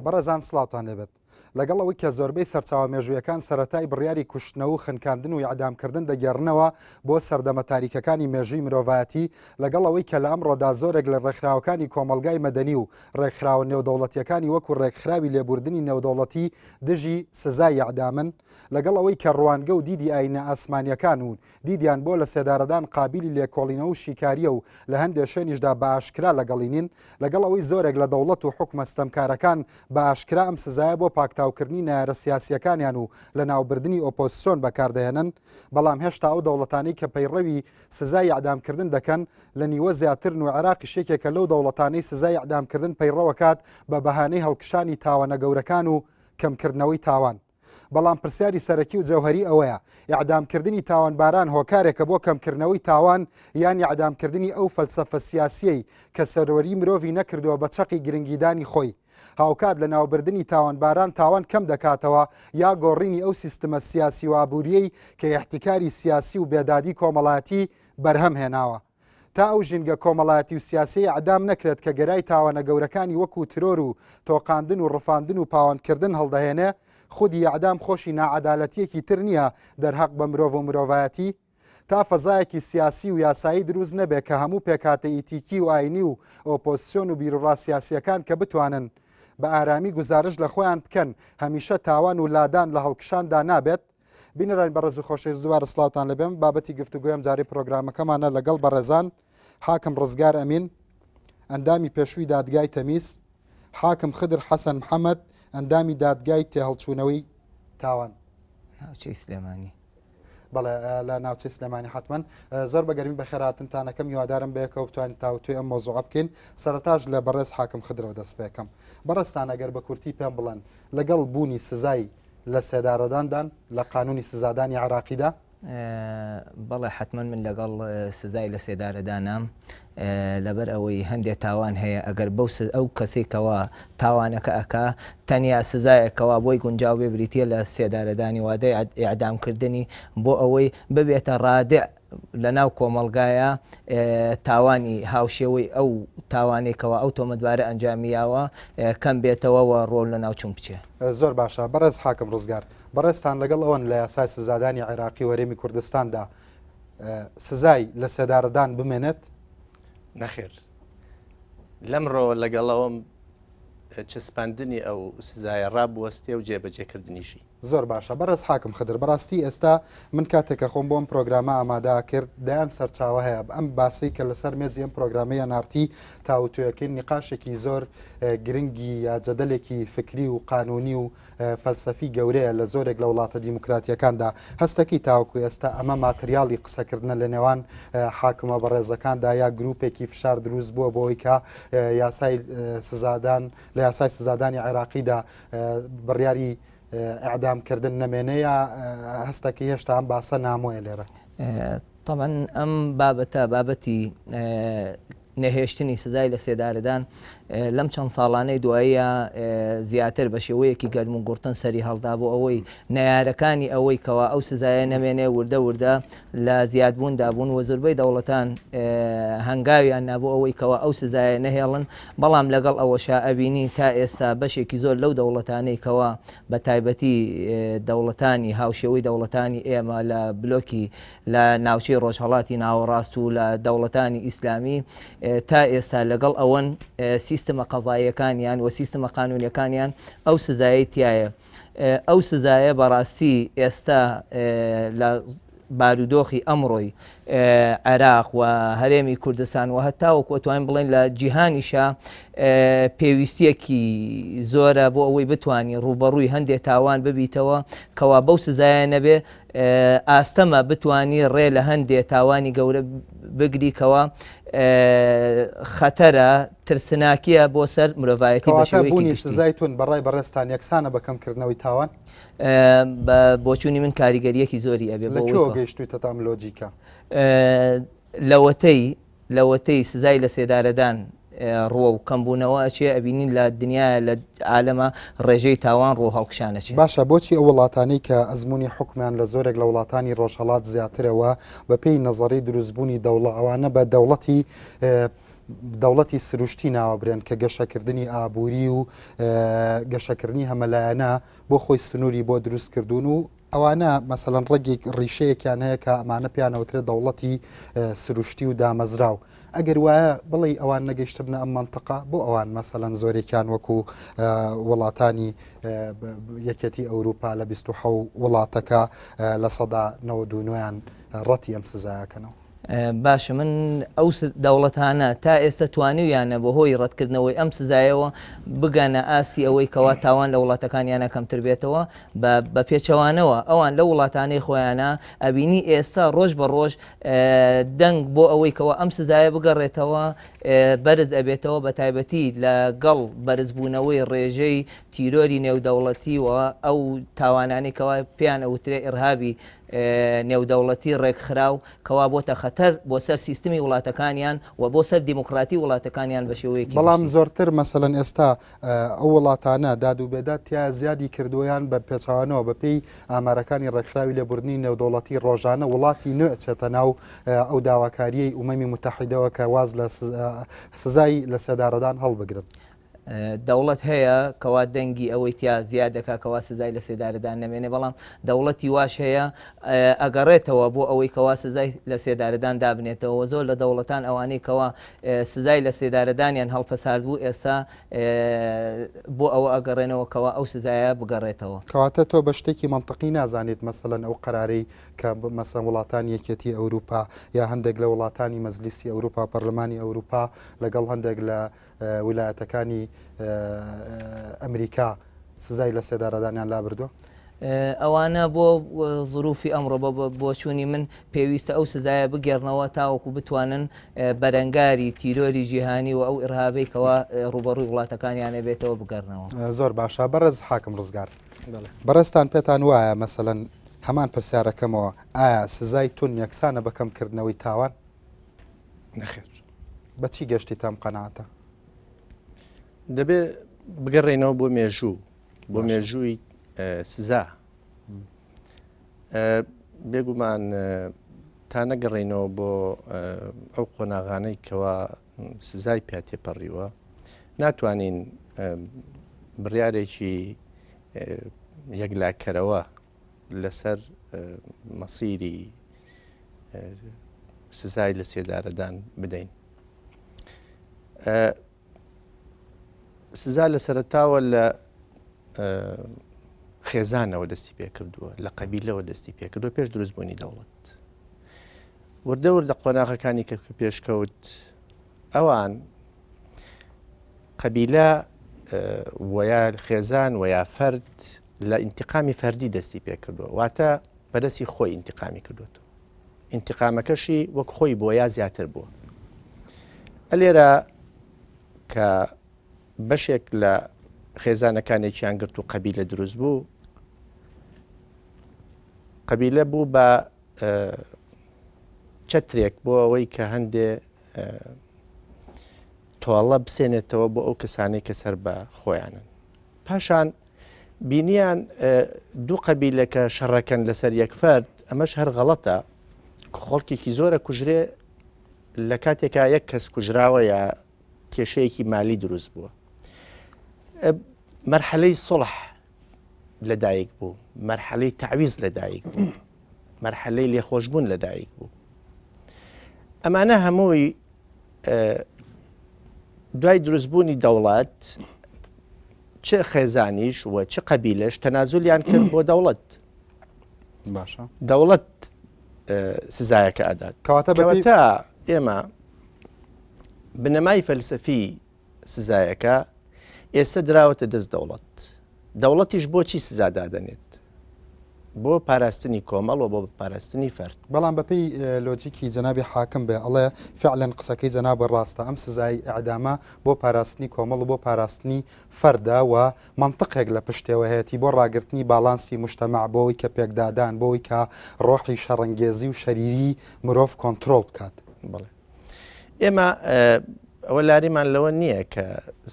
بەڕێزان سڵاوتان لێبێت. لەگەڵ ئەوەی کە زۆربەی سەرچاوە مێژوویەکان سەرەتای بڕیاری کوشتنەوە و خنکاندن و ئیعدامکردن دەگێڕنەوە بۆ سەردەمە تاریکەکانی مێژووی مرۆڤایەتی، لەگەڵ ئەوەی کە لە ئەمڕۆدا زۆرێک لە ڕێکخراوەکانی کۆمەڵگای مەدەنی و ڕێکخراوە نێودەوڵەتییەکانی وەکو ڕێکخراوی لێبووردنی نێودەوڵەتی دژی سزای ئیعدامن، لەگەڵ ئەوەی کە ڕوانگە و دیدی ئایینە ئاسمانییەکان و دیدیان بۆ لەسێدارەدان قابیلی لێکۆڵینەوە و شیکارییە و لە هەندێ شوێنیشدا بە ئاشکرا لەگەڵی نین، لەگەڵ ئەوەی زۆرێک لە دەوڵەت و حوکمە ستەمکارەکان بە ئاشکرا ئەم سزایە بۆ پاکتاوکردنی نەیارە سیاسییەکانیان و لەناوبردنی ئۆپۆزسیۆن بەکاردەهێنن، بەڵام هێشتا ئەو دەوڵەتانەی کە پەیڕەوی سزای ئیعدامکردن دەکەن لە نیوە زیاترن و عێراقیش یەکێکە لەو دەوڵەتانەی سزای ئیعدامکردن پەیڕەوەکات بە بەهانەی هەڵکشانی تاوانە گەورەکان و کەمکردنەوەی تاوان. بەڵام پرسیاری سەرەکی و جەوهەری ئەوەیە، ئیعدامکردنی تاوانباران هۆکارێکە بۆ کەمکردنەوەی تاوان یان ئیعدامکردنی ئەو فەلسەفە سیاسییەی کە سەروەری مرۆڤی نەکردووە بە چەقی گرنگیدانی خۆی هاوکات لەناوبردنی تاوانباران تاوان کەم دەکاتەوە یا گۆڕینی ئەو سیستمە سیاسی و ئابوورییەی کە ئیحتیکاری سیاسی و بێدادی کۆمەڵایەتی بەرهەم هێناوە. تا ئەو ژینگە کۆمەڵایەتی و سیاسیەی ئیعدام نەکرێت کە گەرای تاوانە گەورەکانی وەکو ترۆر و تۆقاندن و ڕفاندن و پاوانکردن هەڵدەهێنێ، خودی ئیعدام خۆشی ناعەدالەتیەکی تر نیە دەرهەق بە مرۆڤ و مرۆڤایەتی؟ تا فەزایەکی سیاسی و یاسایی دروست نەبێ کە هەموو پێکهاتە ئیتیکی و ئاینی و ئۆپۆزسیۆن و بیروڕا سیاسیەکان کە بتوانن بە ئارامی گوزارشت لە خۆیان بکەن هەمیشە تاوان و لادان لە هەڵکشاندا نابێت. بینەرانی بەڕێز و خۆشەویست دووبارە سڵاوتان لێبێم بابەتی گفتوگۆی ئەمجارەی پرۆگرامەکەمانە لەگەڵ بەڕێزان حاکم ڕزگار ئەمین ئەندامی پێشووی دادگای تەمیز حاکم خدر حەسەن محەممەد ئەندامی دادگای تێهەڵچوونەوەی تاوان ناوچەی سلێمانی بەڵێ لە ناوچەی سلێمانی حتمما زۆر بە گەرمی بەخێراتنتانەکەم هیوادارم بەیەکەوە بتوانین تاوتوێ ئەم مۆزوعە بکەین سەرتاش لە بەڕێز حاکم خدرەوە دەست پێکەم بەڕێزتان ئەگەر بە کورتی پێم بڵێن لەگەڵ بوونی سزای لە سێدارەداندان لە قانونی سزادانی عێراقیدا؟ بەڵێ حەتمەن من لەگەڵ سزای لە سێدارەدانام لەبەر ئەوەی هەندێ تاوان هەیە ئەگەر بەو ئەو کەسەی کەوا تاوانەکە ئەکا تەنیا سزایەک کەوا بۆی گونجاو بێ بریتیە لە سێدارەدانی وادەی ئیعدام کردنی بۆ ئەوەی ببێتە ڕادع لەناو کۆمەڵگایە تاوانی هاوشێوەی ئەو تاوانەی کەوا ئەو تۆمەتبارە ئەنجامی یاوە کەم بێتەوە و ڕۆڵ لەناو چوون بچێ. زۆر باشە بەڕێز حاکم ڕزگار، بەڕێزتان لەگەڵ ئەوەن لە یاسای سزادانی عێراقی و هەرێمی کوردستاندا سزای لەسێدارەدان بمێنێت؟ نەخێر لەمڕۆوە لەگەڵەوەم چەسپاندنی ئەو سزایە ڕابوەستێ و جێبەجێکردنیشی. زۆر باشە بەڕێز حاکم خدر بەڕاستی ئێستا من کاتێک کە خۆم بۆم پرۆگرامە ئامادە کرد دەیان سەرچاوە هەیە ئەم باسی کە لەسەر مێزی ئەم پرۆگرامەی ئەنارتی تاوتوێکەی نقاشێکی زۆر گرنگی یا جەدەلێکی فکری و قانونی و فەلسەفی گەورەیە لە زۆرێک لە وڵاتە دیموکراتیەکاندا هەستەکی تاوەکو ئێستا ئەمە ماتریاڵی قسەکردنە لە نێوان حاکمە بەڕێزەکاندا یا گروپێکی فشار دروست بووە بۆی کە یاسای سزادان لە یاسای سزادانی عێراقیدا بڕیاری ئیعدام کردن نەمێنێ یا هەستەکەی هێشتا ئەم باسە نامۆیە لێرە؟ تەبعەن ئەم بابەتە بابەتی نەهێشتنی سزای لە سێدارەدان لەم چەند ساڵانەی دواییە زیاتر بە شێوەیەکی گەرم و گوڕتن سەری هەڵدا بۆ ئەوەی نەیارەکانی ئەوەی کەوا ئەو سزایە نەمێنێ وردە وردە لە زیادبووندا بوون و زۆربەی دەوڵەتان هەنگاویان نا بۆ ئەوەی کەوا ئەو سزایە نەهێڵن، بەڵام لەگەڵ ئەوەشا ئەبینین تا ئێستا بەشێکی زۆر لەو دەوڵەتانەی کەوا بە تایبەتی دەوڵەتانی هاوشێوەی دەوڵەتانی ئێمە لە بلۆکی لە ناوچەی ڕۆژهەڵاتی ناوەڕاست و لە دەوڵەتانی ئیسلامی تا ئێستا لەگەڵ ئەوەن سیستمە قەزاییەکانیان و سیستمە قانونیەکانیان ئەو سزایەی تیایە. ئەو سزایە بەڕاستی ئێستا لە بارودۆخی ئەمڕۆی عێراق و هەرێمی کوردستان و هەتاوەکو ئەتوانین بڵێن لە جیهانیشا پێویستیەکی زۆرە بۆ ئەوەی بتانی ڕووبەڕووی هەندێک تاوان ببیتەوە کەوا بەو سزایە نەبێ ئاستەمە بتانی ڕێ لە هەندێ تاوانی گەورە بگری کەوا خەتەرە ترسناکیە بۆ سەر مرۆڤایەتی بە کەواتە شێوەیەکی بوونی گشتی. سزای توند بە ڕای بەڕێزتان یەکسانە بە کەمکردنەوەی تاوان؟ بە بۆچوونی من کاریگەرییەکی زۆری ئەبێ لە بۆ ئەوەی کوێوە کە گەیشتوویتەتە ئەم لۆجیکە؟ لەوەتەی لەوەتەی سزای لەسێدارەدان ڕووە و کەمبوونەوە ئەچێ ئەبینین لە دنیایە لە عالەما ڕێژەی تاوان ڕوو هەڵکشان ئەچێ. باشە بۆچی ئەو وڵاتانەی کە ئەزموونی حوکمیان لە زۆرێک لە وڵاتانی ڕۆژهەڵات زیاترە و بە پێی نەزەڕی دروستبوونی دەوڵە ئەوانە بە دەوڵەتی دەوڵەتی سروشتی ناوەبرێن کە گەشەکردنی ئابووری و گەشەکردنی هەمەلایەنە بۆ خۆی سنووری بۆ دروست کردوون و ئەوانە مەسەلەن ڕەگێک ڕیشەیەکیان هەیە کە ئەمانە پێیانەوترێت دەوڵەتی سروشتی و دامەزراو. ئەگەر وایە بڵێی ئەوان نەگەیشتبنە ئەم مەنتقە بۆ ئەوان مەسەلەن زۆرێکیان وەکو وڵاتانی یەکێتی ئەوروپا لە 27 وڵاتەکە 99% ڕەتی ئەم سزایەکەنەوە. باشە من ئەو دەوڵەتانە تا ئێستا توانیویانە بەهۆی ڕەتکردنەوەی ئەم سزایەوە بگەنە ئاستی ئەوەی کەوا تاوان لە وڵاتەکانیانە کەمتر بێتەوە بە پێچەوانەوە ئەوان لە وڵاتانەی خۆیانە ئەبینی ئێستا ڕۆژ بە ڕۆژ دەنگ بۆ ئەوەی کەوا ئەم سزایە بگەڕێتەوە بەرز ئەبێتەوە بە تایبەتی لەگەڵ بەرزبوونەوەی ڕێژەی تیرۆری نێودەوڵەتی و ئەو تاوانانەی کەوا پێیان ئەوترێ ئیرهابی نێودەوڵەتی ڕێکخراو کەوا بۆتە خەتەر بۆ سەر سیستمی وڵاتەکانیان و بۆ سەر دیموکراتی وڵاتەکانیان بە شێوەیەکی بەڵام زۆرتر مەسەلەن ئێستا ئەو وڵاتانە داد و بێداد تیا زیادی کردووە یان بە پێچەوانەوە بە پێی ئامارەکانی ڕێکخراوی لێبوردنی نێودەوڵەتی ڕۆژانە وڵاتی نوێ ئەچێتە ناو ئەو داواکاریەی ئومەمی موتەحیدەوە کە واز لە سزای لەسێدارەدان هەڵبگرن. دەوڵەت هەیە کەوا دەنگی ئەوەی تیا زیاد دەکا کەوا سزای لە سێدارەدان نەمێنێ بەڵام دەوڵەتی واش هەیە ئەگەڕێتەوە بۆ ئەوەی کەوا سزای لە سێدارەدان دابنێتەوە زۆر لە دەوڵەتان ئەوانەی کەوا سزای لە سێدارەدانیان هەڵپەسارد بوو ئێستا بۆ ئەوە ئەگەڕێنەوە کەوا ئەو سزایە بگەڕێتەوە. کەواتە تۆ بە شتێکی مەنتقی نازانیت مەسەلەن ئەو قەرارەی کە مەسەلەن وڵاتانی یەکێتی ئەوروپا یا هەندێک لە وڵاتانی مەجلیسی ئەوروپا پەرلەمانی ئەوروپا لەگەڵ هەندێک لە ویلایەتەکانی ئەمریکا سزای لە سێدارەدانیان لابردووە؟ ئەوانە بۆ زروفی ئەمڕۆ بە بۆچوونی من پێویستە ئەو سزایە بگێڕنەوە تاوەکو بتوانن بەرەنگاری تیرۆری جیهانی و ئەو ئیرهابەی کەوا ڕووبەڕووی وڵاتەکانیان ئەبێتەوە بگەڕنەوە. زۆر باشە بەڕێز حاکم ڕزگار بەڕێزتان پێتان وایە مەسەلەن هەمان پرسیارەکەمەوە ئایا سزای توند یەکسانە بە کەمکردنەوەی تاوان؟ نەخێر. بە چی گەشتیتە ئەم قەناعەتە؟ دەبێ بگەڕێینەوە بۆ مێژوو، بۆ مێژووی سزا. بێگومان تا نەگەڕێینەوە بۆ ئەو قۆناغانەی کەوا سزای پیا تێپەڕیوە، ناتوانین بڕیارێکی یەکلاکەرەوە لەسەر مەسیری سزای لە سێدارەدان بدەین. سزا لە سەرتاوە لە خێزانەوە دەستی پێکردووە لە قەبیلەوە دەستی پێکردووە پێش دروستبوونی دەوڵەت وردە وردە قۆناغەکانی کە پێشکەوت ئەوان قەبیلە وەیا خێزان وەیا فەرد لە ئینتقامی فەردی دەستی پێکردووە واتە بەدەستی خۆی ئینتقامی کردوێتەوە ئینتقامەکەشی وەک خۆی بووە یا زیاتر بووە ئەلێرە کە بەشێک لە خێزانەکانێکیان گرت و قەبیلە دروست بوو قەبیلە بوو بە چەترێک بۆ ئەوەی کە هەندێ تۆڵە بسێنێتەوە بۆ ئەو کەسانەی کە سەر بە خۆیانن پاشان بینیان دوو قەبیلە کە شەڕەکەن لەسەر یەک فەرد ئەمەش هەر غەڵەتە خەڵکێکی زۆرە کوژرێ لە کاتێکا یەک کەس کوژراوە یا کێشەیەکی مالی دروست بووە مەرحەلەی سڵح لەدایک بوو مەرحەلەی تعویز لەدایک بوو مەرحەلەی لێخۆشببوون لەدایک بوو ئەمانە هەمووی دوای دروستبوونی دەوڵەت چ خێزانیش و چ قەبیلەش تەنازولیان کرد بۆ دەوڵەت باشە دەوڵەت سزایەکە ئەدات کەواتە کەواتە ئێمە بنەمای فەلسەفی سزایەکە ئێستا دراوەتە دەست دەوڵەت دەوڵەتیش بۆچی سزا دادەنێت؟ بۆ پاراستنی کۆمەڵ و بۆ پاراستنی فەرد. بەڵام بەپێی لۆجیکی جەنابی حاکم بێ ئەڵێ فعلەن قسەکەی جەنابت ڕاستە ئەم سزای ئیعدامە بۆ پاراستنی کۆمەڵ و بۆ پاراستنی فەردە و مەنتقێک لە پشتێوەیەتی بۆ ڕاگرتنی باڵانسی موجتەمەع بۆ ئەوەی کە پێکدادان بۆ ئەوەی کە ڕۆحی شەڕەنگێزی و شەریری مرۆڤ کۆنترۆڵ بکات. بەڵێ ئێمە ئەوە لاریمان لەوە نییە کە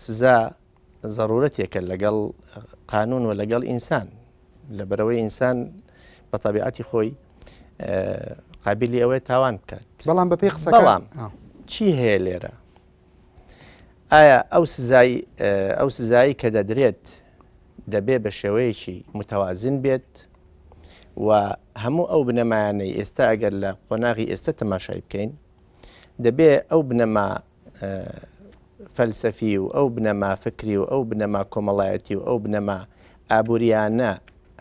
سزا زەرورەتێکە لەگەڵ قانون و لەگەڵ ئینسان لەبەرەوەی ئینسان بە تەبیعەتی خۆی قابلی ئەوەیە تاوان بکات بەڵام بەپێی قسە بەڵام چی هەیە لێرە؟ ئایا ئەو سزای ئەو سزایی کە دەدرێت دەبێ بە شێوەیەکی متوازن بێت و هەموو ئەو بنەمایانەی ئێستا ئەگەر لە قۆناغی ئێستا تەماشای بکەین دەبێ ئەو بنەما فەلسەفی و ئەو بنەما فکری و ئەو بنەما کۆمەڵایەتی و ئەو بنەما ئابووریانە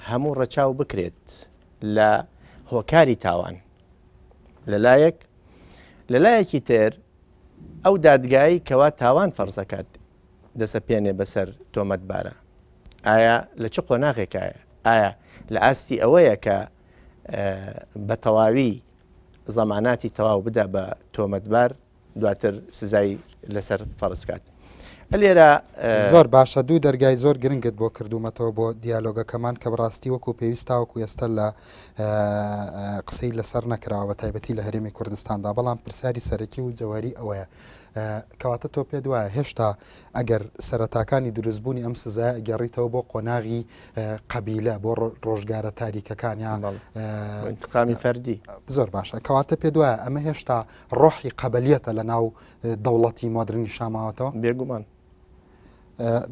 هەموو ڕەچاو بکرێت لە هۆکاری تاوان لەلایەک لەلایەکی تر ئەو دادگایی کەوا تاوان فەرزەکات دەسەپێنێ بەسەر تۆمەتبارە ئایا لە چ قۆناغێکایە ئایا لە ئاستی ئەوەیە کە بە تەواوی زەماناتی تەواو بدا بە تۆمەتبار دواتر سزای لەسەر فەرز کات لێرە زۆر باشە دوو دەرگای زۆر گرنگت بۆ کردوومەتەوە بۆ دیالۆگەکەمان کە بەڕاستی وەکو پێویست تاوەکو ئێستا لە قسەی لەسەر نەکراوە بە تایبەتی لە هەرێمی کوردستاندا بەڵام پرسیاری سەرەکی و جەوهری ئەوەیە کەواتە تۆ پێت وایە هێشتا ئەگەر سەرەتاکانی دروستبوونی ئەم سزایە ئەگەڕیتەوە بۆ قۆناغی قەبیلە بۆ ڕۆژگارە تاریکەکان یا انتقامی فەردی زۆر باشە کەواتە پێت وایە ئەمە هێشتا ڕۆحی قەبەلیەتە لە ناو دەوڵەتی مۆدرنی شاماوەتەوە؟ بێگومان.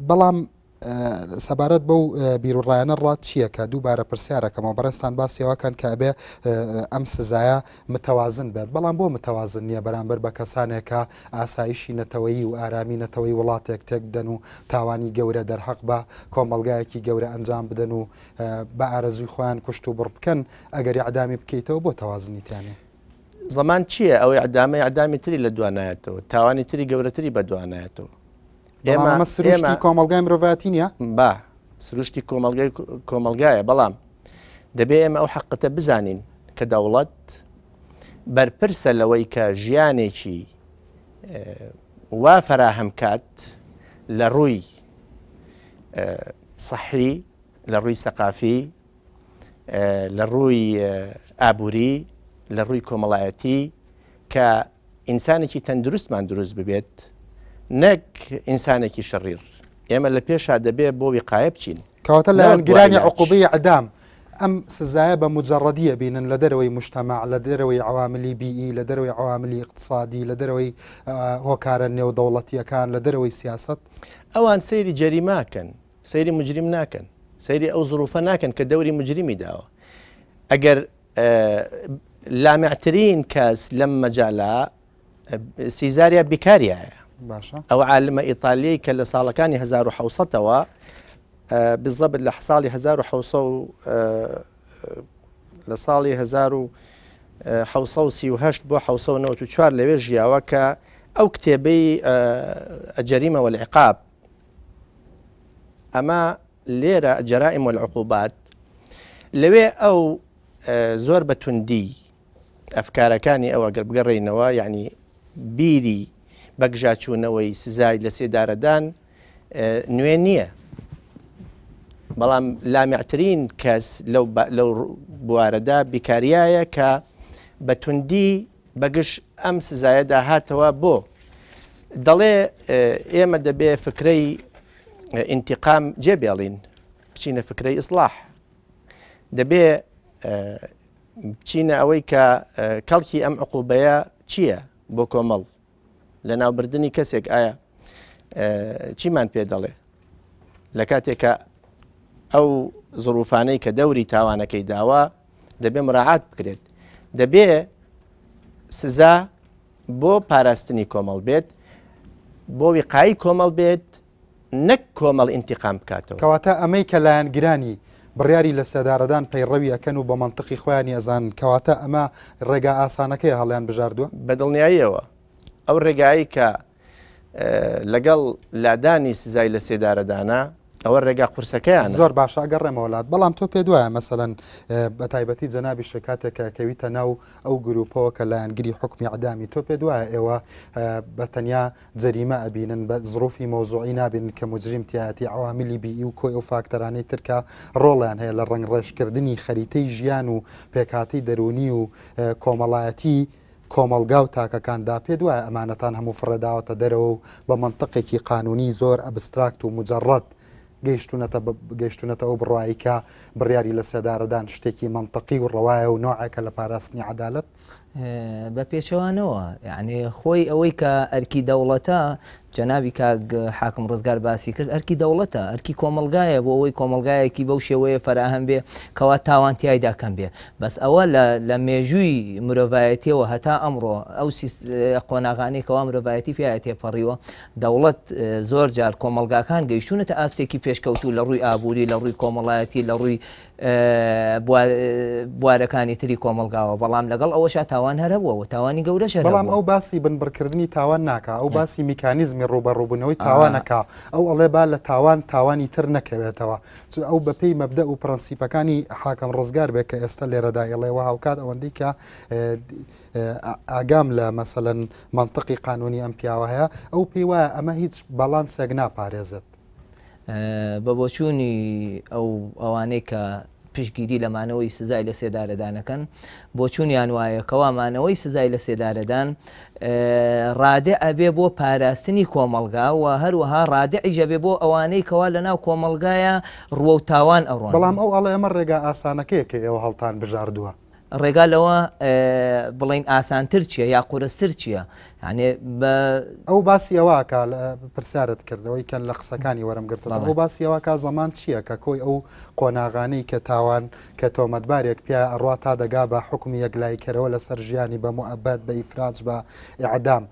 بەڵام سەبارەت بەو بیروڕایانە ڕات چییە کە دووبارە پرسیارەکەمەوە بەڕێزتان باسی ئەوە کەن کە ئەبێ ئەم سزایە متەوازن بێت بەڵام بۆ متەوازن نییە بەرامبەر بە کەسانێک کە ئاسایشی نەتەوەیی و ئارامی نەتەوەی وڵاتێک تێک بدەن و تاوانی گەورە دەرحەق بە کۆمەڵگایەکی گەورە ئەنجام بدەن و بە ئارەزووی خۆیان کوشت و بڕ بکەن ئەگەر ئیعدامی بکەیتەوە بۆ تەوازنی تیا نییە؟ زەمان چییە؟ ئەو ئیعدامە ئیعدامی تری لە دوا نایەتەوە، تاوانی تری گەورەتری بە دوا نایەتەوە. ئێمە ئەمە سروشتی کۆمەڵگای مرۆڤایەتی نییە؟ با سروشتی کۆمەڵگای کۆمەڵگایە بەڵام دەبێ ئێمە ئەو حەقەتە بزانین کە دەوڵەت بەرپرسە لەوەی کە ژیانێکی وا فەراهەم کات لە ڕووی سەحی لە ڕووی سەقافی لە ڕووی ئابووری لە ڕووی کۆمەڵایەتی کە ئینسانێکی تەندروستمان دروست ببێت نەک ئینسانێکی شەڕیر ئێمە لە پێشا دەبێ بۆ وقایە بچین. کەواتە لایەنگرانی عقوبەی ئیعدام ئەم سزایە بە موجەڕەدی ئەبینن لە دەرەوەی موجتەمەع، لە دەرەوەی عەواملی بیئی، لە دەرەوەی عەواملی ئیقتسادی، لە دەرەوەی هۆکارە نێودەوڵەتییەکان، لە دەرەوەی سیاسەت؟ ئەوان سەیری جەریمە ئەکەن، سەیری موجریم ناکەن، سەیری ئەو زروفە ناکەن کە دەوری موجریمی داوە. ئەگەر لامعترین کەس لەم مەجالە سیزاریا بیکاریایە ئەو عالمە ئیتالیەی کە لە ساڵەکانی 1970ەوە بزەبت لە ساڵی 1970 لە ساڵی 1938 بۆ 1994 لەوێ ژیاوە کە ئەو کتێبەی ئەجەریمە والعقاب ئەمە لێرە جەرائم والعقوبات لەوێ ئەو زۆر بە توندی ئەفکارەکانی ئەو ئەگەر بگەڕێینەوە یعنی بیری بەگژاچوونەوەی سزای لە سێدارەدان نوێ نییە بەڵام لامعترین کەس لەو لەو بوارەدا بیکاریایە کە بە توندی بەگژ ئەم سزایەدا هاتەوە بۆ دەڵێ ئێمە دەبێ فکرەی ئینتقام جێ بێڵین بچینە فکرەی ئیسلاح دەبێ بچینە ئەوەی کە کەڵکی ئەم عقوبەیە چییە بۆ کۆمەڵ لە ناوبردننی کەسێک ئایا چیمان پێ دەڵێ لە کاتێکە ئەو زڕوفانەی کە دەوری تاوانەکەی داوە دەبێ مراعات بکرێت دەبێ سزا بۆ پاراستنی کۆمەڵ بێت بۆ وقایی کۆمەڵ بێت نەک کۆمەڵ ئینتیقام بکاتەوە. کەواتە ئەمەی کە لایەنگرانی بڕیاری لەسێدارەدان پەیڕەوی ئەکەن و بە مەنتقی خۆیانی ئەزانن کەواتە ئەمە ڕێگا ئاسانەکەیە هەڵیان بژاردووە؟ بە دڵنیاییەوە ئەو ڕێگایەی کە لەگەڵ لادانی سزای لەسێدارەدانە ئەوە ڕێگا قورسەکەیانە. زۆر باشە ئەگەڕێمەوە لات بەڵام تۆ پێت وایە مەسەلەن بە تایبەتی جەنابیشت کاتێک کە ئەکەویتە ناو ئەو گروپەوە کە لایەنگری حوکمی ئیعدامی تۆ پێت وایە ئێوە بە تەنیا جەریمە ئەبینن بە زروفی مەوزوعی نابینن کە موجریم تیایەتی عەواملی بیئی و کۆی ئەو فاکتەرانەی تر کە ڕۆڵیان هەیە لە ڕەنگڕێژکردنی خەریتەی ژیان و پێکهاتەی دەروونی و کۆمەڵایەتی کۆمەڵگا و تاکەکاندا پێت وایە ئەمانەتان هەموو فڕێداوەتە دەرەوە و بە مەنتقێکی قانونی زۆر ئەبستراکت و موجەڕەد گەیشتونەتە گەیشتونەتە ئەو بڕوایەی کە بڕیاری لەسێدارەدان شتێکی مەنتقی و ڕەوایە و نۆعێکە لە پاراستنی عەدالەت؟ بە پێچەوانەوە یعنی خۆی ئەوەی کە ئەرکی دەوڵەتە جەنابی کاک حاکم ڕزگار باسی کرد ئەرکی دەوڵەتە ئەرکی کۆمەڵگایە بۆ ئەوەی کۆمەڵگایەکی بەو شێوەیە فەراهەم بێ کەوا تاوان تیایدا کەم بێ بەس ئەوە لە لە مێژووی مرۆڤایەتیەوە هەتا ئەمڕۆ ئەو قۆناغانەی کەوا مرۆڤایەتی پیاە تێپەڕیوە دەوڵەت زۆر جار کۆمەڵگاکان گەیشتونەتە ئاستێکی پێشکەوتوو لە ڕووی ئابووری لە ڕووی کۆمەڵایەتی لە ڕووی بوارەکانی تری کۆمەڵگاوە، بەڵام لەگەڵ ئەوەشا تاوان هەر هەبووە و تاوانی گەورەش هەر بەڵام هەبووە. ئەو باسی بنبڕکردنی تاوان ناکا، ئەو باسی میکانیزمی ڕووبەڕووبوونەوەی تاوان ئەکا، ئەو ئەڵێ با لە تاوان تاوانی تر نەکەوێتەوە، چون ئەو بەپێی مەبدەئ و پرەنسیپەکانی حاکم ڕزگار بێ کە ئێستا لێرەدا ئەڵێ و هاوکات ئەوەندەی کە ئاگام لە مەسەلەن مەنتقی قانوونی ئەم پیاوە هەیە، ئەو پێی وایە ئەمە هیچ باڵانسێک ناپارێزێت. بە بۆچوونی ئەو ئەوانەی کە پشتگیری لە مانەوەی سزای لە سێدارەدانەکەن بۆچوونیان وایە کەوا مانەوەی سزای لە سێدارەدان ڕادع ئەبێ بۆ پاراستنی کۆمەڵگا و هەروەها ڕادعیش ئەبێ بۆ ئەوانەی کەوا لە ناو کۆمەڵگایە ڕووەو تاوان ئەڕۆن. بەڵام ئەو ئەڵێ ئەمە ڕێگا ئاسانەکەیە کە ئێوە هەڵتان بژاردووە. ڕێگا لەوە بڵێین ئاسانتر چییە یا قورستر چییە؟ یانێ بە. ئەو باسی ئەوە ئەکا پرسیارت کرد ئەوەی کە لە قسەکانی وەرم گرتەوە ئەو باسی ئەوە کا زەمان چییە کە کۆی ئەو قۆناغانەی کە تاوان کە تۆمەتبارێک پیا ئەڕوا تا دەگا بە حوکمی یەکلاییکەرەوە لەسەر ژیانی بە موئەبەد بە ئیفراج بە ئیعدام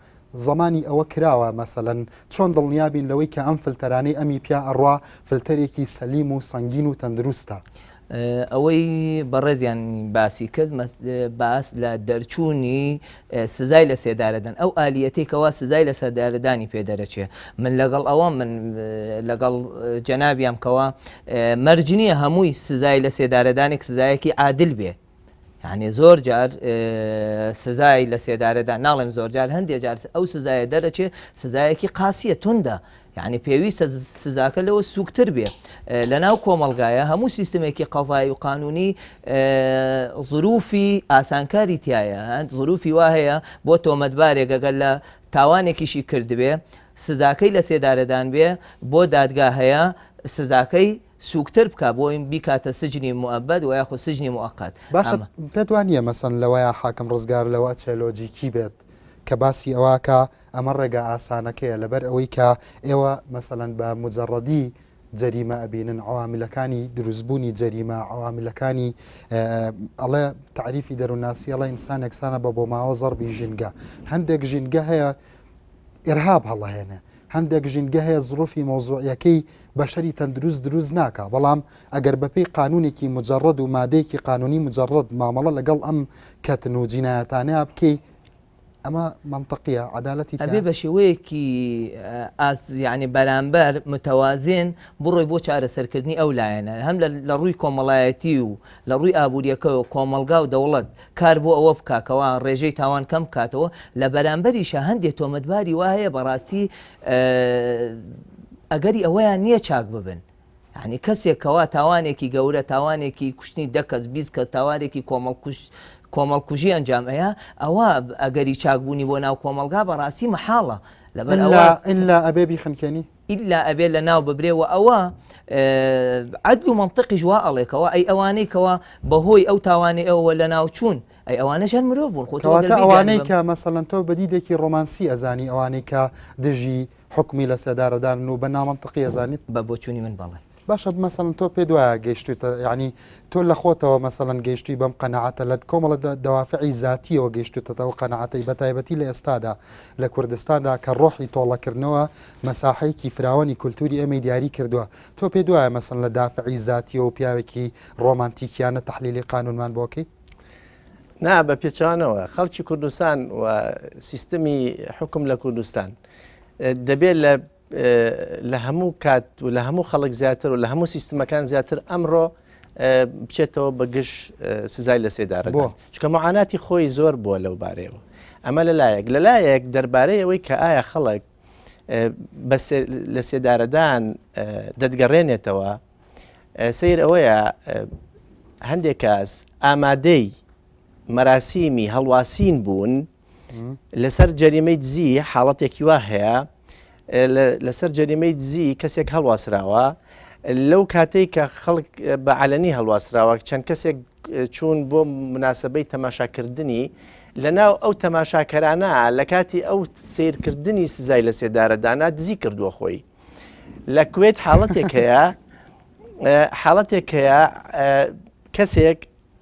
زەمانی ئەوە کراوە مەسەلەن چۆن دڵنیا بین لەوەی کە ئەم فلتەرانەی ئەمی پیا ئەڕوا فلتەرێکی سەلیم و سەنگین و تەندروستە؟ ئەوەی بەڕێزیان باسی کرد باس لە دەرچوونی سزای لە سێدارەدان ئەو ئالیەتەی کەوا سزای لە سەدارەدانی پێ دەرەچێ من لەگەڵ ئەوە من لەگەڵ جەنابیان کەوا مەرج نییە هەمووی سزای لە سێدارەدانێک سزایەکی عادل بێ یعنی زۆر جار سزای لە سێدارەدان ناڵێم زۆر جار هەندێک جار ئەو سزایە دەرەچێ سزایەکی قاسیە توندە یانی پێویستە سزاکە لەوە سوکتر بێ لەناو کۆمەڵگایە هەموو سیستمێکی قەزایی و قانونی زروفی ئاسانکاری تایە هەند زروفی وا هەیە بۆ تۆمەتبارێک ئەگەر لە تاوانێکیشی کردبێ سزاکەی لە سێدارەدان بێ بۆ دادگا هەیە سزاکەی سوکتر بکا بۆ بیکاتە سجنی موئەبەد و یاخود سجنی موئەقەت. باشە پێت وا نییە مەسەن لەوەیە حاکم ڕزگار لەوە ئەچێ لۆجیکی بێت کە باسی ئەوە کا ئەمە ڕێگا ئاسانەکەیە لەبەر ئەوەی کە ئێوە مەسەلەن بە موجەڕەدی جەریمە ئەبینن عەواملەکانی دروستبوونی جەریمە عەواملەکانی ئەڵێ تەعریفی دەروونناسی ئەڵێ ئینسان یەکسانە بە بۆماوە زەڕبی ژینگە هەندێک ژینگە هەیە ئیرهاب هەڵەهێنێ هەندێک ژینگە هەیە زروفی مەوزوعیەکەی بەشەری تەندروست دروست ناکا بەڵام ئەگەر بەپێی قانونێکی مجەڕەد و مادەیەکی قانونی مجەڕەد مامەڵە لەگەڵ ئەم کەتن و جینایەتانەیا بکەی ئەمە مەنتقیە عەدالەتی ئەبێ بە شێوەیەکی ئاست یعنی بەرامبەر متەوازن بڕۆی بۆ چارەسەرکردنی ئەو لایەنە هەم لە ڕووی کۆمەڵایەتی و لە ڕووی ئابووریەکەەوە کۆمەڵگا و دەوڵەت کار بۆ ئەوە بکا کەوا ڕێژەی تاوان کەم بکاتەوە لە بەرامبەریشا هەندێ تۆمەتباری وا هەیە بەڕاستی ئەگەری ئەوەیان نییە چاک ببن یعنی کەسێک کەوا تاوانێکی گەورە تاوانێکی کوشتنی دە کەس 20 کەس تاوانێکی کۆمەڵکوش کۆمەڵکوژی ئەنجام ئەیا ئەوە ئەگەری چاکبوونی بۆ ناو کۆمەڵگا بەڕاستی مەحاڵە لەبەر ئەوە ئیلا ئەبێ بیخنکێنی ئیلا ئەبێ لە ناو ببرێ وە ئەوە عەدل و مەنتقیش وا ئەڵێ کەوا ئەی ئەوانەی کەوا بەهۆی ئەو تاوانەی ئەوە لە ناو چوون ئەی ئەوانەش هەر مرۆڤ بوون خۆ تۆ کەواتە ئەگەر بێی ئەوانەی جانبم کە مەسەلەن تۆ بە دیدێکی ڕۆمانسی ئەزانی ئەوانەی کە دژی حوکمی لە سێدارەدانن و بە نامەنتقی ئەزانیت؟ بە بۆچوونی من بەڵێ. باشە مەسەلەن تۆ پێت وایە گەیشتوویتە یانی تۆ لە خۆتەوە مەسەلەن گەیشتووی بەم قەناعەتە لە کۆمەڵە دەوافعی زاتیەوە گەیشتووتەتە ئەو قەناعەتەی بە تایبەتی لە ئێستادا لە کوردستاندا کە ڕۆحی تۆڵەکردنەوە مەساحەیەکی فراوانی کولتوری ئێمەی دیاری کردووە تۆ پێت وایە مەسەلەن لە دافعی زاتیەوە و پیاوێکی ڕۆمانتیکیانە تەحلیلی قانونمان بۆ کەی؟ نا بە پێچەوانەوە خەڵکی کوردستان و سیستمی حکوم لە کوردستان دەبێت لە لە هەموو کات و لە هەموو خەڵک زیاتر و لە هەموو سیستمەکان زیاتر ئەمڕۆ بچێتەوە بە گشت سزای لە سێدارە بۆ چکە معاناتی خۆی زۆر بووە لەو بارەیەوە ئەمە لەلایەک لەلایەک دەربارەی ئەوەی کە ئایا خەڵک لە سێدارەدان دەتگەڕێنێتەوە سیر ئەوەیە هەندێک کەس ئامادەی مەراسیمی هەڵواسین بوون لەسەر جەریمەی دزی حاڵەتێکی وا هەیە لەسەر جەریمەی دزی کەسێک هەڵواسراوە لەو کاتێک کە خەڵک بە عەلەنی هەڵواسراوە چەند کەسێک چوون بۆ مناسبەی تەماشاکردنی لەناو ئەو تەماشاکەرانە لە کاتی ئەو سیرکردنی سزای لە سێدارەدانا دزی کردووە خۆی لە کوێت حاڵەتێک هەیە حاڵەتێک هەیە کەسێک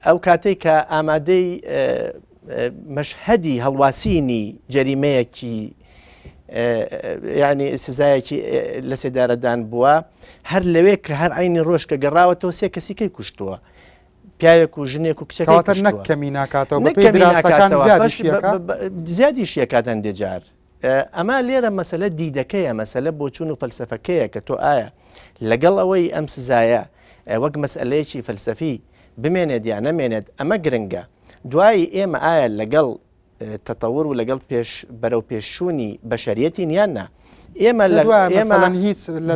ئەو کاتێک کە ئامادەی مەشهدی هەڵواسینی جەریمەیەکی ینی سزایەکی لە سێدارەدان بووە هەر لەوێ کە هەر عینی ڕۆژ کە گەڕاوەتەوە سێ کەسی کەی کوشتووە پیاوێک و ژنێک و کچەکەی کەواتە نەک کوشتووە. کەمی ناکاتەوە نەک بەپێی کەمی دراسەکان ناکاتەوە، زیادیشی بەش- ئەکا؟ بە- بە- زیادیشی ئەکات هەندێ جار. ئەمە لێرە مەسەلە دیدەکەیە، مەسەلە بۆچوون و فەلسەفەکەیە کە تۆ ئایا لەگەڵ ئەوەی ئەم سزایە وەک مەسئلەیەکی فەلسەفی بمێنێت یا نەمێنێت ئەمە گرنگە. دوایی ئێمە ئایا لەگەڵ تەتەور و لەگەڵ پێش بەرەو پێشچوونی بەشەریەتین یان نا؟ ئێمە لە ئێمە هیچ لە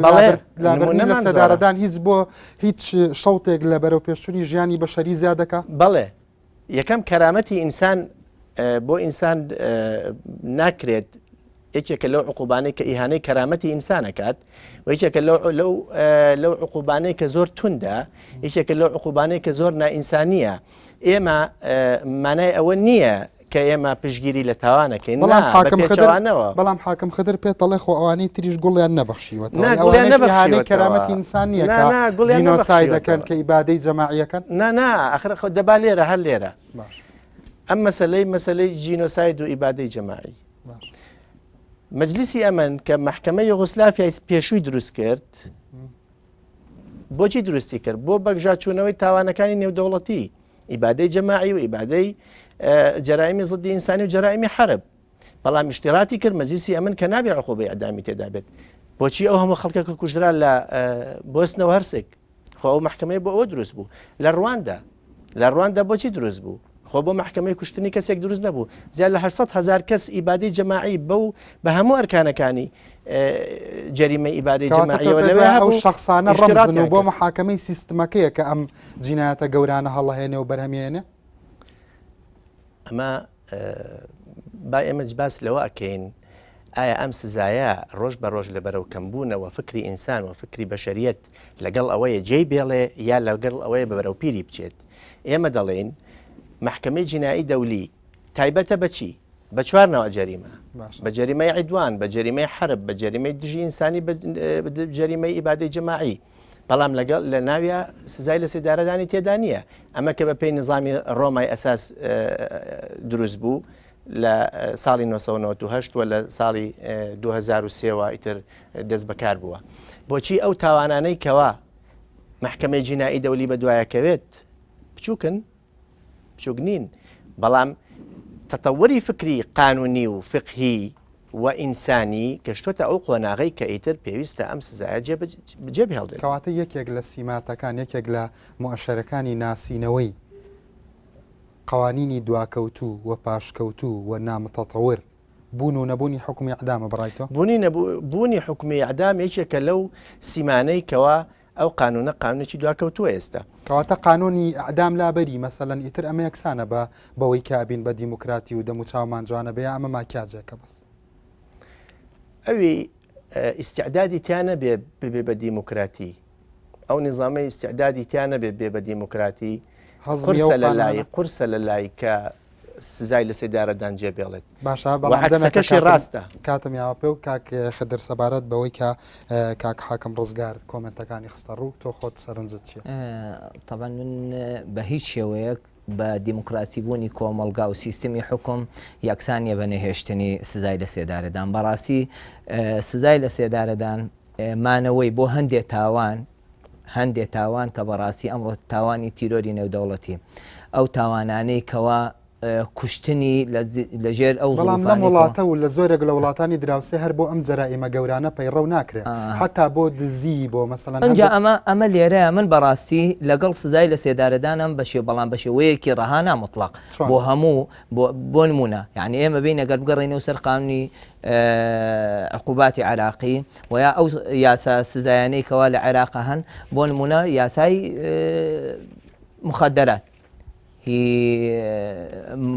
لابردنی لەسێدارەدان هیچ بۆ هیچ شەوتێک لە بەرەو پێشچوونی ژیانی بەشەری زیاد دەکا؟ بەڵێ یەکەم کەرامەتی ئینسان بۆ ئینسان ناکرێت یەکێکە لەو عقوبانەی کە ئیهانەی کەرامەتی ئینسانەکات و یەکێکە لەو لەو لەو عقوبانەی کە زۆر توندە یەکێکە لەو عقوبانەی کە زۆر نائینسانیە ئێمە مانای ئەوە نییە کە ئێمە پشگیری لە تاوانەکەین بەڵام حاکم خدر بەڵام حاکم خدر پێت دەڵێ خۆ ئەوانەی تریش گوڵیان نەبەخشیوەتەوە گوڵیان نەبەخشیوەتەوە کەرامەتی ئینسان نییە کە جینۆساید دەکەن کە ئیبادەی جەماعیەکەن نا نا ئەخر خۆ دەبا لێرە هەر لێرە باش ئەم مەسەلەی مەسەلەی جینۆساید و ئیبادەی جەماعی مەجلیسی ئەمن کە مەحکەمەی یۆغۆسلافیای پێشووی دروست کرد بۆچی دروستی کرد بۆ بەگژاچوونەوەی تاوانەکانی نێودەوڵەتی ئیبادەی جەماعی و ئیبادەی جەرائمی زدی ئینسانی و جەرائمی حرب بەڵام اشتراتی کرد مەجلیسی ئەمن کە نابێ عقوبەی ئەدامی تێدا بێت بۆچی ئەو هەموو خەڵکە کە کوژرا لە بۆسنەوە هەرسێک خۆ ئەو مەحکەمەی بۆ ئەوە دروست بوو لە ڕواندا لە ڕواندا بۆچی دروست بوو خۆ بۆ مەحکەمەی کوشتنی کەسێک دروست نەبوو زیاد لە 800 هزار کەس ئیبادەی جەماعی بەو بە هەموو ئەرکانەکانی جەریمەی ئیبادەی جەماعیەوە لەوێ ئەو شخصانە ڕەمزن و بۆ محاکەمەی سیستمەکەیە کە ئەم جینایەتە گەورانە هەڵەهێنێ و بەرهەمێنێ ئەمە با ئێمە باس لەوە ئەکەین ئایا ئەم سزایە ڕۆژ بە ڕۆژ لە بەرەو کەمبوونەوە فکری ئینسان و فکری بەشەریەت لەگەڵ ئەوەیە جێی بێڵێ یا لەگەڵ ئەوەیە بە بەرەو پیری بچێت ئێمە دەڵێین مەحکەمەی جینایی دەولی تایبەتە بە چی؟ بە چوار نەوە جەریمە بە جەریمەی عیدوان بە جەریمەی حرب بە جەریمەی دژی ئینسانی بە جەریمەی ئیبادەی جەماعی بەڵام لەگەڵ لە ناویا سزای لە سێدارەدانی تێدا نییە ئەمە کە بە پێی نظامی ڕۆمای ئەساس دروست بوو لە ساڵی 1998 و لە ساڵی 2003 ئیتر دەست بەکار بووە بۆچی ئەو تاوانانەی کەوا محکمەی جینایی دەولی بە دوایەکەوێت بچووکن بچوک نین بەڵام تەتەوەری فکری قانونی و فقهی و ئینسانی گەشتۆتە ئەو قۆناغەی کە ئیتر پێویستە ئەم سزایە جێ بهێڵدرێت. کەواتە یەکێک لە سیماتەکان، یەکێک لە موئەشەرەکانی ناسینەوەی قەوانینی دواکەوتوو و پاشکەوتوو و نامتەتەور بوون و نەبوونی حوکمی ئیعدامە بەڕای تۆ؟ بوونی بوونی حوکمی ئیعدام یەکێکە لەو سیمانەی کەوا ئەو قانونە قانونێکی دواکەوتووە ئێستا. کەواتە قانونی ئیعدام لابەری مەسەلەن ئیتر ئەمە یەکسانە بە بەوەی کە ئەبین بە دیموکراتی و دەموچاومان جوانە بێ یا ئەمە ماکیاجێکە بەس؟ ئەوی ئیستعدادی تیا نەبێ ببێ بە دیموکراتی ئەو نیزامەی ئیستعدادی تیا نەبێ بێ بە دیموکراتی قورسە لە لای قورسە لە لای کە سزای لە سێدارەدان جێ بێڵێت. باشە بەڵام دەمەکەشی ڕاستە کاتم یاوە پێ و کاک خدر سەبارەت بەوەی کە کاک حاکم ڕزگار کۆمنتەکانی خستە ڕوو تۆ خۆت سەرنجت چییە؟ طبعا من بە هیچ شێوەیەک بە دیموکراسی بوونی کۆمەڵگا و سیستمی حوکم یەکسان نیە بە نەهێشتنی سزای لە سێدارەدان بەڕاستی سزای لە سێدارەدان مانەوەی بۆ هەندێ تاوان هەندێ تاوان کە بەڕاستی ئەمڕۆ تاوانی تیرۆری نێودەوڵەتی ئەو تاوانانەی کەوا کوشتنی لەژێر ئەو بەڵام لەم وڵاتە و لە زۆرێک لە وڵاتانی دراوسێ هەر بۆ ئەم جەرائیمە گەورانە پەیڕەو ناکرێت حتا بۆ دزی بۆ مەسەلەن ئەنجا ئەمە ئەمە لێرەیە من بەڕاستی لەگەڵ سزای لە سێدارەدانم بەشێ بەڵام بە شێوەیەکی ڕەها نامطلق بۆ هەموو بۆ نمونە یعنی ئێمە بین ئەگەر بگەڕێینەوە سەر قانونی عقوباتی عراقی و یا ئەو یاسا سزایانەی کەوا لە عێراق هەن بۆ نمونە یاسای مخدرات. هی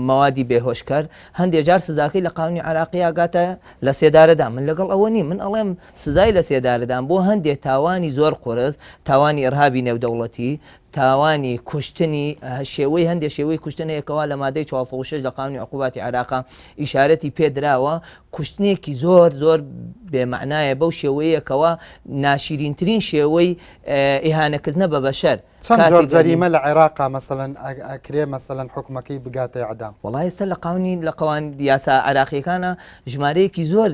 مەوادی بێهۆشکەر هەندێ جار سزاکەی لە قانونی عراقی ئاگاتە لە سێدارەدا من لەگەڵ ئەوە نیم من ئەڵێم سزای لە سێدارەدان بۆ هەندێ تاوانی زۆر قورس تاوانی ئرهابی نێودەوڵەتی تاوانی کوشتنی شێوەی هەندێ شێوەی کوشتن هەیە کەوا لە مادەی 406 لە قانونی عقوباتی عێراقا ئیشارەتی پێدراوە کوشتنێکی زۆر زۆر بێمەعنایە بەو شێوەیە کەوا ناشیرینترین شێوەی ئیهانەکردنە بە بەشەر چەند جۆر جەریمە لە عێراقا مەسەلەن ئەکرێ مەسەلەن حوکمەکەی بگاتە ئیعدام؟ وەڵا ئێستا لە قاونی لە قەوان یاسا عێراقیەکانە ژمارەیەکی زۆر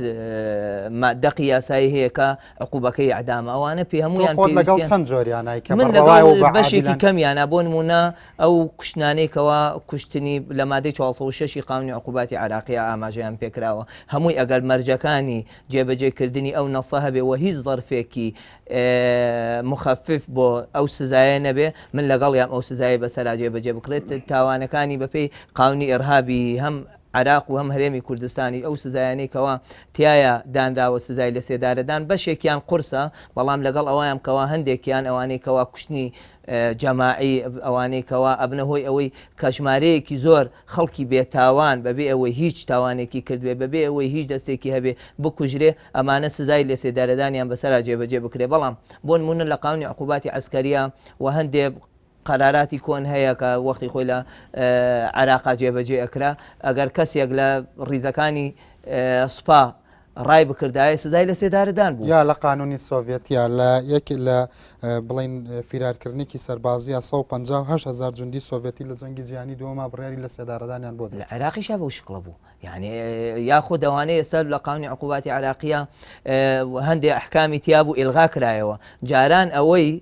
دەقی یاسایی هەیە کە عقوبەکەی ئیعدامە ئەوانە پێ هەموویان خۆت لەگەڵ چەند جۆریانای کە من لەگەڵ بەشێکی کەمیانە بۆ نمونە ئەو کوشتنانەی کەوا کوشتنی لە مادەی 406 قانونی عقوباتی عێراقیە ئاماژەیان پێکراوە هەمووی ئەگەر مەرجەکانی جێبەجێکردنی ئەو نەسە هەبێ و هیچ زەرفێکی مخفف بۆ ئەو سزایە نەبێ من لەگەڵیام ئەو سزایەی بەسەرا جێبەجێ بکرێت تاوانەکانی بەپێی قانونی ئیرهابی هەم عێراق و هەم هەرێمی کوردستانی ئەو سزایانەی کەوا تیایا دانراوە سزای لەسێدارەدان بەشێکیان قورسە بەڵام لەگەڵ ئەوەیام کەوا هەندێکیان ئەوانەی کەوا کوشتنی جەماعی ئەوانەی کەوا ئەبنە هۆی ئەوەی کە ژمارەیەکی زۆر خەڵکی بێتاوان بەبێ ئەوەی هیچ تاوانێکی کردبێ بەبێ ئەوەی هیچ دەستێکی هەبێ بکوژرێ ئەمانە سزای لەسێدارەدانیان بەسەرا جێبەجێ بکرێ بەڵام بۆ نمونە لە قانونی عقوباتی عەسکەریە و هەندێ قەراراتی کۆن هەیە کە وەختی خۆی لە عێراقا جێبەجێ ئەکرا ئەگەر کەسێک لە ڕیزەکانی سوپا ڕای بکردایە سزای لە سێدارەدان بوو. یا لە قانونی سۆڤێتیا لە یەک لە بڵین فیرارکردنێکی سەربازیە 158 هزار جوندی سۆڤێتی لە جەنگی جیهانی دووەما بڕیاری لە سێدارەدانیان بۆ لە عێراقیشا بەو شکڵە بوو یعنی یاخود ئەوانەی ئێستا لە قانونی عقوباتی عێراقیە هەندێ ئەحکامی تیا بوو ئیلغا کرایەوە جاران ئەوەی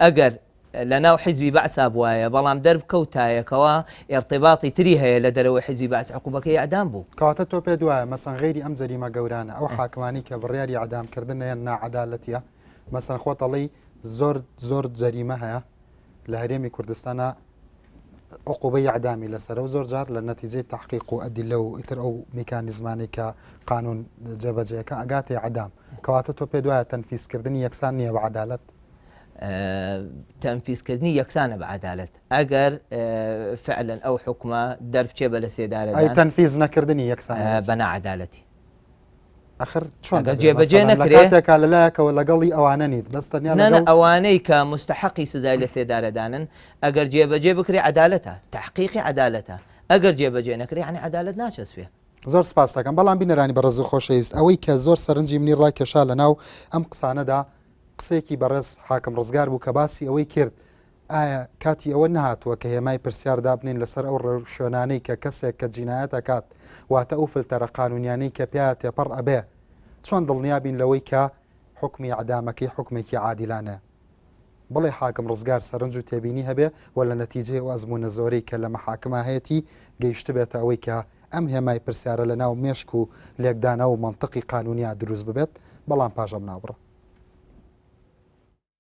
ئەگەر لە ناو حیزبی بەعسا بوایە بەڵام دەربکەوتایە کەوا ئیرتیباتی تری هەیە لە دەرەوەی حیزبی بەعس عقوبەکەی ئیعدام بوو. کەواتە تۆ پێت وایە مەسەن غەیری ئەم جەریمە گەورانە ئەو حاکمانەی کە بڕیاری ئیعدام کردن ئەیەن ناعەدالەتیە؟ مەسەن خۆت ئەڵێی زۆر زۆر جەریمە هەیە لە هەرێمی کوردستانا عقوبەی ئیعدامی لەسەرە و زۆر جار لە نەتیجەی تەحقیق و ئەدیلە و ئیتر ئەو میکانیزمانەی کە قانون جێبەجێکە ئەگاتە ئیعدام کەواتە تۆ پێت وایە تەنفیزکردنی یەکسان نییە بە عەدالەت؟ تەنفیزکردنی یەکسانە بە عەدالەت ئەگەر فعلەن ئەو حوکمە دەربچێ بە لە سێدارەدان. ئەی تەنفیز نەکردنی یەکسانە بە چی؟ بە ناعەدالەتی. ئەخر چۆن ئەگەر جێبەجێ نەکرێ؟ لە کاتێکا لە لایەکەوە لەگەڵی ئەوانە نیت بەس تەنیا لەگەڵ. نا نا ئەوانەی کە موستەحەقی سزای لە سێدارەدانن ئەگەر جێبەجێ بکرێ عەدالەتە تەحقیقی عەدالەتە ئەگەر جێبەجێ نەکرێ یەعنی عەدالەت ناچەسپێ. زۆر سپاست دەکەم بەڵام بینەرانی بەڕێز و خۆشەویست ئەوەی کە زۆر سەرنجی منی ڕاکێشا لەناو ئەم قسانەدا قسەیەکی بەڕێز حاکم ڕزگار بوو کە باسی ئەوەی کرد ئایا کاتی ئەوە نەهاتووە کە هێمای پرسیار دابنێین لەسەر ئەو ڕێوشوێنانەی کە کەسێک کە جینایەت ئەکات واتە ئەو فلتەرە قانونیانەی کە پیا تێپەڕ ئەبێ چۆن دڵنیا بین لەوەی کە حوکمی ئیعدامەکەی حوکمێکی عادیلانەیە؟ بڵێ حاکم ڕزگار سەرنج و تێبینی هەبێ و لە نەتیجەی ئەو ئەزموونە زۆرەی کە لە مەحاکما هەیەتی گەیشتبێتە ئەوەی کە ئەم هێمای پرسیارە لە ناو مێشک و لێکدانەوە و مەنتقی قانونیا دروست ببێت بەڵام پاش ئەم ناوبڕە.